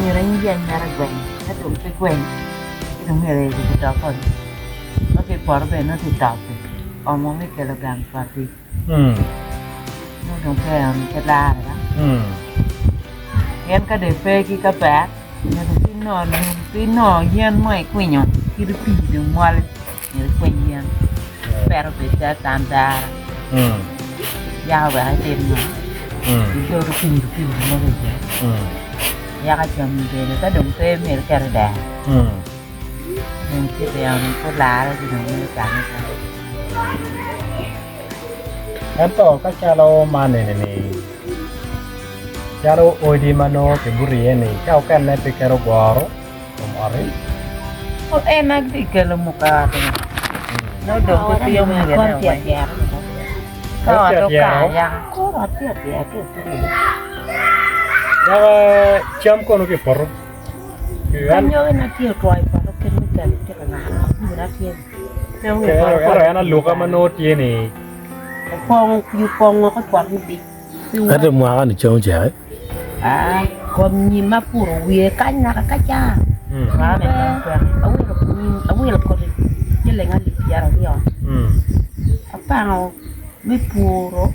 Myero in iyeny mere gweng ka dong pe gweng ci dong myero gidok odi ma ki i poto bene nongo tye topi omo me kelo gang pati nongo dong pe eno pe lare ba pien ka dong ipe ki kapet myero inong lum pe inongo yen mo ikwinyo kit pii dong mol myero ikwiny yen pet obed calo tandara yaka wek itim ngo idodo pii pii mogo iye yaka cam-mi bene ka dong pe myero iket i dero dong ci ryemo pud larre ci dong myero icame kany. Ento ka calo man eni-ni calo odi ma nongo kibuto iye-ni ka okene pe keto goro kom ot-ti. En aye tye kelo muka ot-ti nongo dong pe piyo mugene weng ka ot okar yaka. Yaka cam kono ki i poto. Ento en aluka ma nongo tye ni. Ento mwaka-ni cam ocek. Kom nyim ma puro wiye kany naka ka ca awilo koti ciling alip pyeraryo apango me puro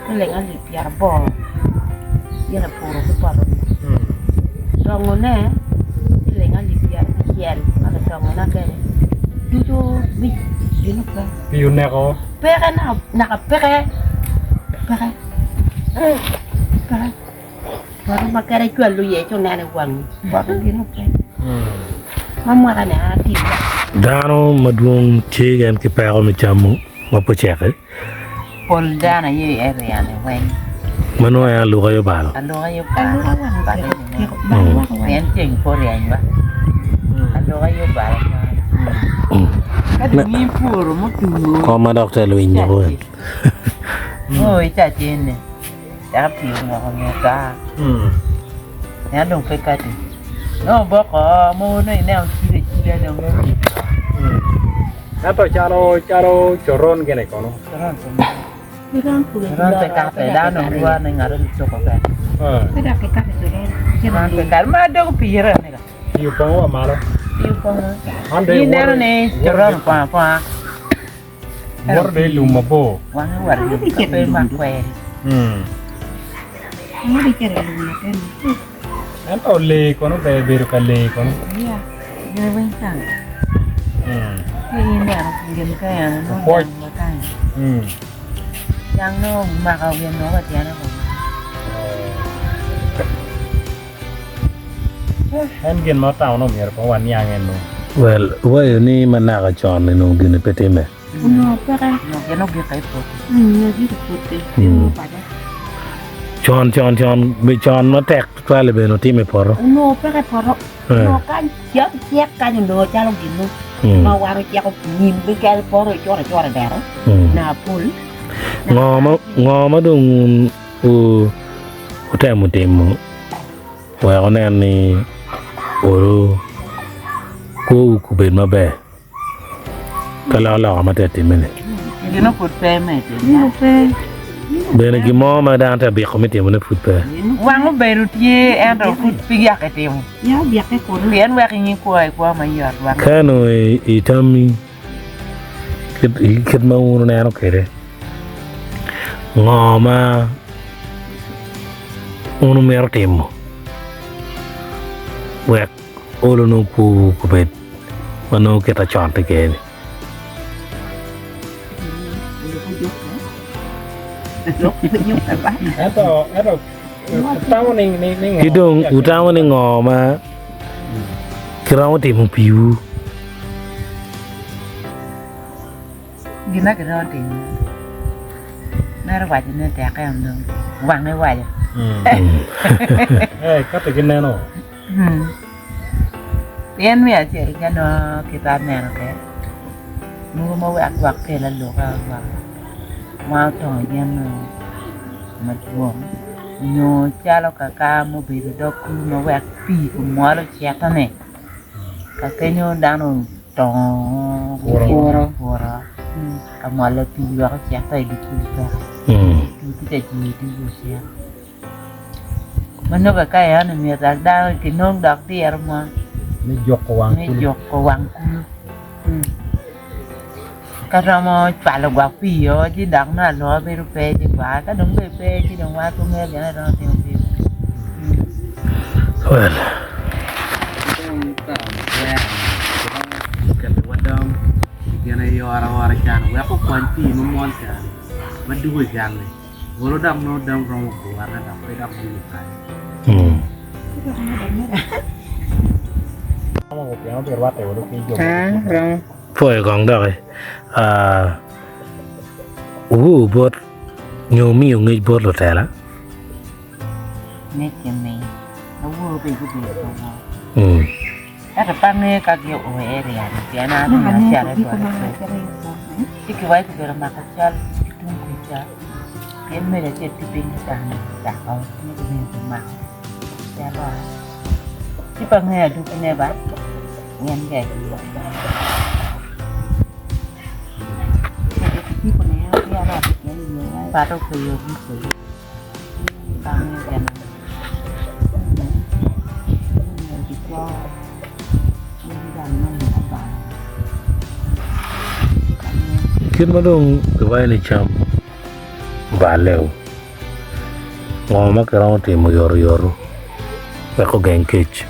ciling alip pyeraboro gin apuro ki poto tongone ciling alip pyerabicel ma kitongona kwede ducu gin Pii oneko. Peke naka peke. Peke. Peke. Poto ma kadi icwalo iye ci oneno i wangi poto gino pe. Ma mwaka ni an atye i Dano madwong tye gen ki peko me cam ma pe ocek-ki. Pol dano aye i area ni weng. Ma nongo en aluka aye obalo. Aluka aye obalo. Pien ceng pe oryeny ba. Aluka aye obalo. Ka dong ipuro mutuo. Kom ma dok te lwiny nyoko. Oo ica cene. Dako pii omoko nge taa. En dong pe kati. Nongo oboko mogo nongo ineno cilo acila dong. Ento calo calo coron gini kono. Coron pe Coron pe kate dano dong lworo ni ngat eni coko kene. Coron pe kate ma doko pii rem ni ka. Pii opongo wa malo. Pii opongo. Ineno ni coron opongo aponga. Woto dong i lum mabor. Wange wa lum ka pe mak kweri. Ento lee kono ber bedo ka lee kono. Opwoc. En gin ma otamo ni omyero kong waniang eno. Well, wayo ni ma naka con onongo gini pe time. Onongo peke. Con con con be con matek tutwal bene otime i poto. Onongo peke i poto. Onongo kany cam cek kany onongo calo gin mo ma wan oceko nyim bi kel poto icoro acora dero na pol. Ngo ma ngo ma dong wutemo timo wek wunen ni olo kwowu obed maber ka alokaloka ma tye ka timme-ni? Bene gin mo ma dano tye ka biko me timone pud pe. Wang obedo tye ento pud pe yaka itimo pien wek ingi kwo i kwo mayot. Ka onongo i tammi Kit ma wun wuneno kwede, ngo ma wun wumito timo wek olo nongo kwowu obed ma nongo kite con tye kwede-ni? Ki dong wutamo ni ngo ma kiromo timo piwu? Gin ma kiromo timo mere waco ni teke dong wange waco. Ka pe gineno. Pien me acel ka nongo kit aneno kwede mogo ma wek gwok kel aluka gwok ma otongo yen madwong nyo calo kaka mubedo i dog kulu ma wek pii omol ocito-ni ka kenyo dano otongo guro ka molo pii wek ocito i dye kulu peke pii tye ka jwer ducu ocito ma nongo ka enoni myero dok dano kinong dok diro mo me juko wang kulu. Ka romo cwalo gwok pii-o ci dok nongo alwoka bedo pe ci kwar ka dong bene pe ci dong wan pe wangeyo gin ma romo timo pire. Pwoyo kong doki wuo bot nyo wumiyo ngec bot lutela. Ngec kimiyo Ento pe angeyo ka gio i area ni pien an onongo acito i boda ci kiwaco kibedo mako cal ki tung kuca pien mego acel tye piny ki kany dako ni kibedo ka mako cal ci pe angeyo adwogine ba gin ber. Kit ma dong kiwaco ni cam oballe-u, ngo ma kiromo timo oyotoyot wek ogeng kec?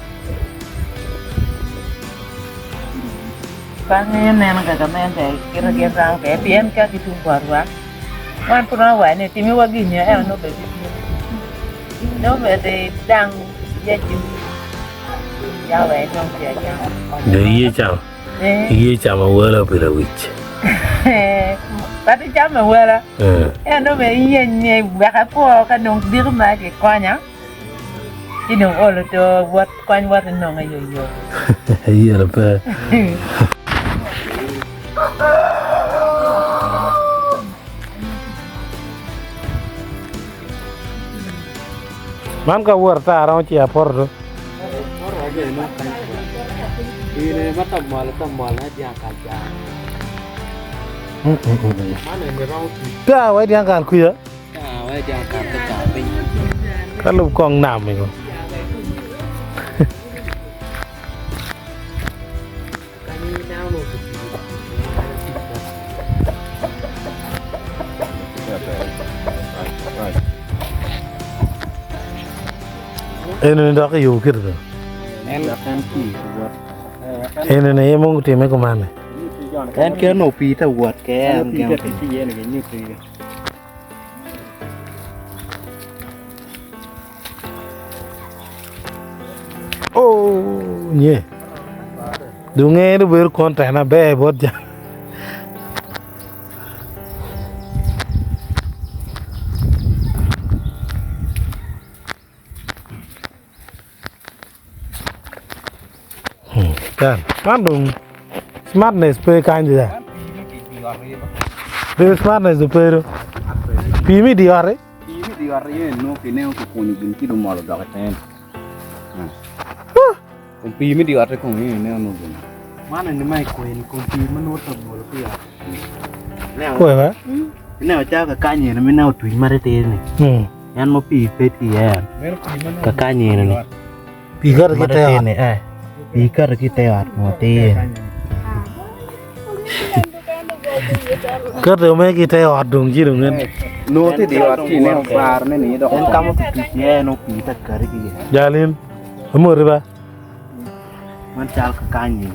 Pe angeyo neno kaka me ber kite gin romo kwede pien ka ki tung botwa. Wan pud romo waco ni timiwa gin nyo ento nongo bene pe tye. Nongo bene dang yecu ya wek inong pii acama. Dong iye camo? Iye camo awala pi lawic? Pe atye camo awala. Ento nongo bene iye ni wek akwo ka dong diki ma kikonya ci dong olo to wot kony wot inonge yoyot. Ayelo pe. Man ka wot ata romo ci apoto do. Ta wa dyang kal kuca. Ka lub kong nam ego. Eni dok iyubo kite do. Eni ni aye time kuman-ni. En keno pii te wot ke en gin Oh, nye. Dunge ni bedo content aber bot jang. Kan, man dong smartness pe kany ya. Bedo smartness do pe do. Pii mi di ot-ti. Pii mi di ot aye nongo kineno kikunyo gin ci dong mol odok i tenge. Kom pii mi di ot-ti kong aye ineno nongo gin. Man eni ma ikwenyo kom pii ma nongo ta mol ki i ot. Kwe ba? Ineno calo kakany eni ma ineno otwiny matitidi-ni. En ma pii pe tye iye kakany eni-ni. Pii kato ki i te ot. Eh, pii kato ki i te ot kun atir. Kato me ki i te ot dong ci dong en. Nongo tye i dye ot ci ineno barone ni dok en ka ma kituco iye nongo pii tye ka kati ki iye. Jalin, amoti ba. Man cal kakany eni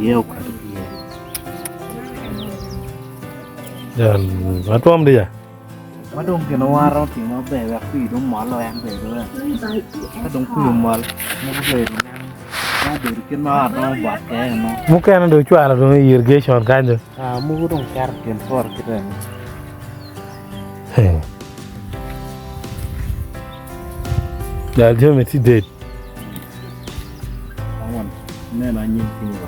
iye okato ki iye. Jal, atwom diya. Ma dong gin ma wan romo timo maber wek pii dong omol en bedo ka dong pii omol mogo bedo nen romo bedo kit ma ot romo bwot kwede eno. Mukene dong cwalo dong i irrigation kanyo. Ah, mogo dong keto i kin poto kite eni. Jal jami tye dead. Awon, ineno anyim kenyo ba.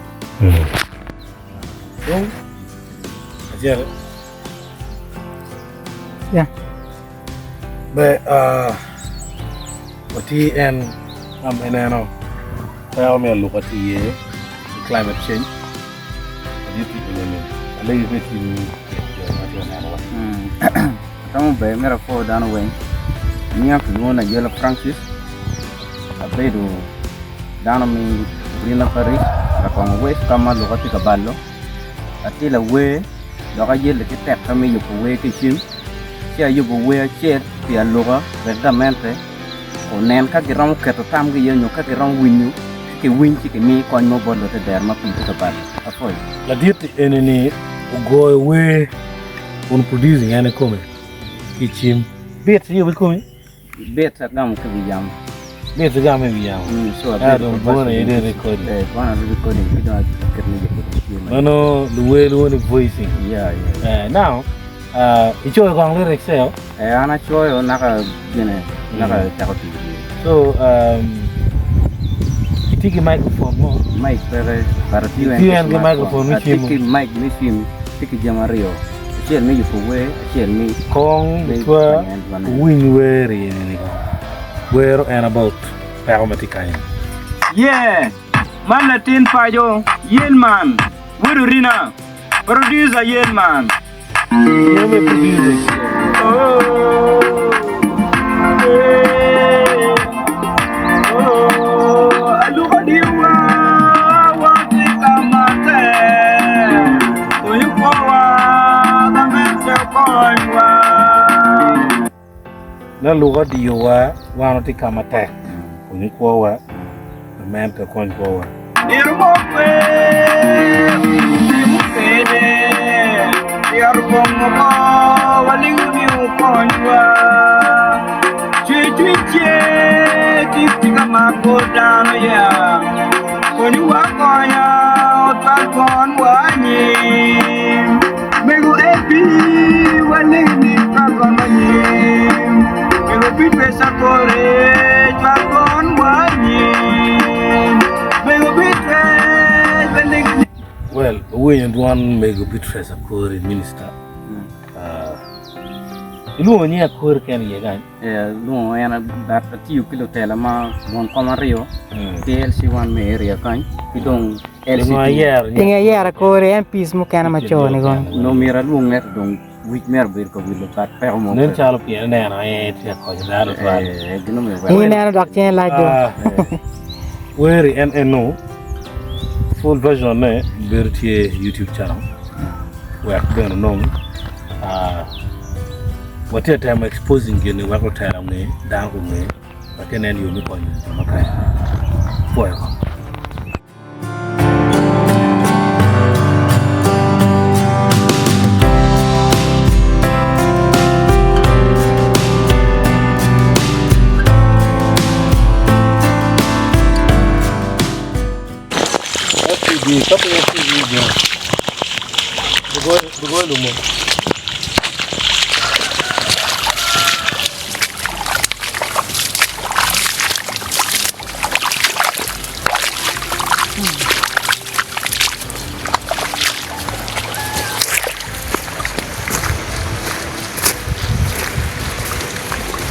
Dong, acel. Yeah. Be watye en ka ma ineno peko me aluka tye iye i climate change ladit tic enini alegi pe tye ni jo ma tye ka nenowa. Atamo ber myero apwo dano weng. Nyinga kilwongo ni Ayela Francis, abedo dano me Rina Parish, Rakongo West ka ma aluka tye ka balo. Atye lawer dok ayelle ki tekka me yubo wer ki i cim, ci ayubo wer acel pi aluka wek gamente onen ka giromo keto tamgi iye nyo ka giromo winyo ci kiwiny ci kimi kony mo bot lutedero ma pii tye ka balo. Apwoyo. Ladit eni-ni ogoyo wer kun producing en kikome ki i cim. Beat iyubo kikomi? Bit agamo ki wi yamo. Bit igamo i wi yamo. So Ento dong bwone aye dong recording. Eh, bwone aye recording ki dong aketo ni yubo dong tye ma. Mano luwer lwongo ni voicing. Yeah, yeah. Eh, now, icoyo kong lyrics eo? Eh, an acoyo naka gine, naka cako tic. So, itye ki microphone mo? Mic peke, but atiyo Itiyo en ki microphone me Atye cimo. ki mic me cim, tye ki jami aryo. Acel me yubo wer, acel me Kong twa wuwiny wer i eni ni kong. Wero en about peko ma tye kany. Yeah! Man latin paco, Yelman, wod Orina, producer Yelman. Yeme producing. Oh, eh, oh, aluko diwa, watye ka matek. Onyo kwowa gamente okonywa. Laluka odiyowa wan watye ka matek onyo kwowa gamente okony kwowa. Nino mo pe timo kene, myero bongo mo. Walingo ni okonywa. Cwercwiny tye tic tye ka mako dano ya. Konywa akonya otwal kon wa anyim. Mego AP walingo ni twal kon wa anyim. Mego Beatrice Akore twal kon wa anyim. Mego Beatrice walingo ni. Well, owinyo dwon mego Beatrice Akori, minister. Ilwongo nying Akori kene iye kany? Eh, alwongo en but atiyo ki lutela ma won kom aryo ki LC1 me area kany ki dong LC2. Pingo iyero Akori MPs mukene ma co ni kong? Onongo myero alwong ento dong wic mere obedo ka wilo but peko mo Nen calo pien ineno en tye ka konyo dano twal. Eh, gin omiyo weko. Ineno dok cinge lac do. Weri en eno full version ne bedo tye YouTube channel wek bene onong watye ka temo exposing gini wek lutela onge dano gunge wek inen yo me konyo jo mukene. Pwoyo ko.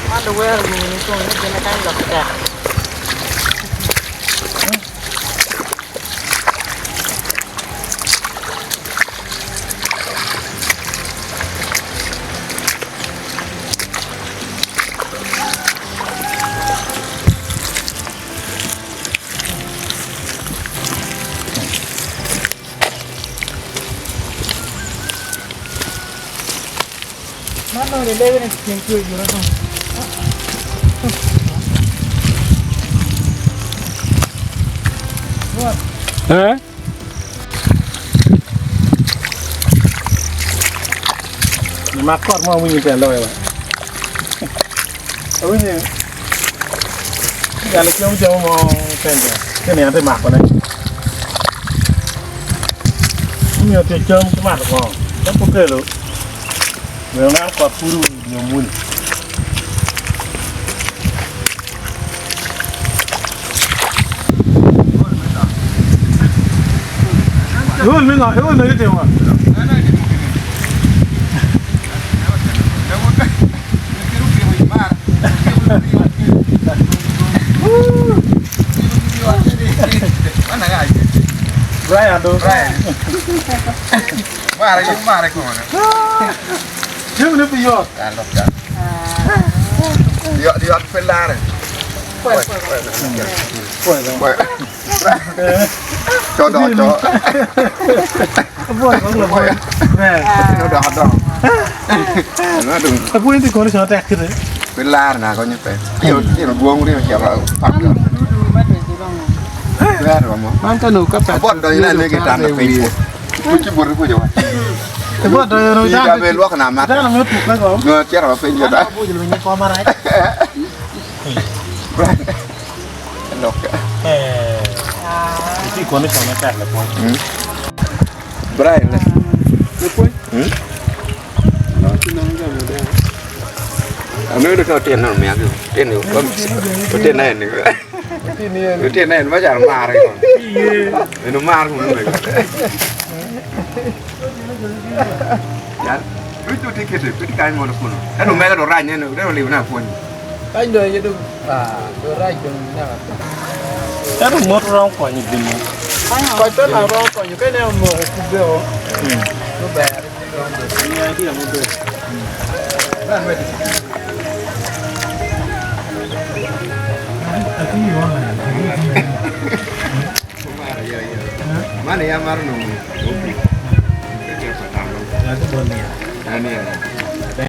Man luwero ni kong ni gine kany dok tek. Man nongo lebe ni ceng tye ojure dong. Eh? Mak kot mo awinyo tyen loyo wa. Awinyo galo cam cam mo pende. Kene ate mako ne. Omiyo tye cam ki mato kongo. Ka pe okelo, myero neno kot pud nyo muni. Iwol me ngo? Iwol me gitimo ngo? Brian do. Brian. Mare, mare come. Cem ne pi yot. Yot yot pe lare. Cho do cho. No do do. No đừng. Apuonjo ti kono chon tek kite. Pe lare na konyo pe. Io io buong rio chiama pakka. Lare mo. Man ka nongo ka pe. Abot do ina ne kitanda piny. Kuchi bur ku jo. Abot do ina Ida be luok na mata. Dano me puk ko. No chiero piny jo da. Lok. Eh. Ti kono chon tek le pon. Brian. Le pon. Amero to tien no mi agio. Tien ni ko. Tien na ni. Tien na ma jar mare ko. Eno mar ko no. Yan. Lutu tikete pit kai mo no kuno. Eno mega do ranye no, eno liw na pon. Kany do yedo ah do raj do na. Ero mot rom konyo gini. Koc pe ma rom konyo ka ineno omoko kubbe o. No ber. Mane ya mar no. Ani ya.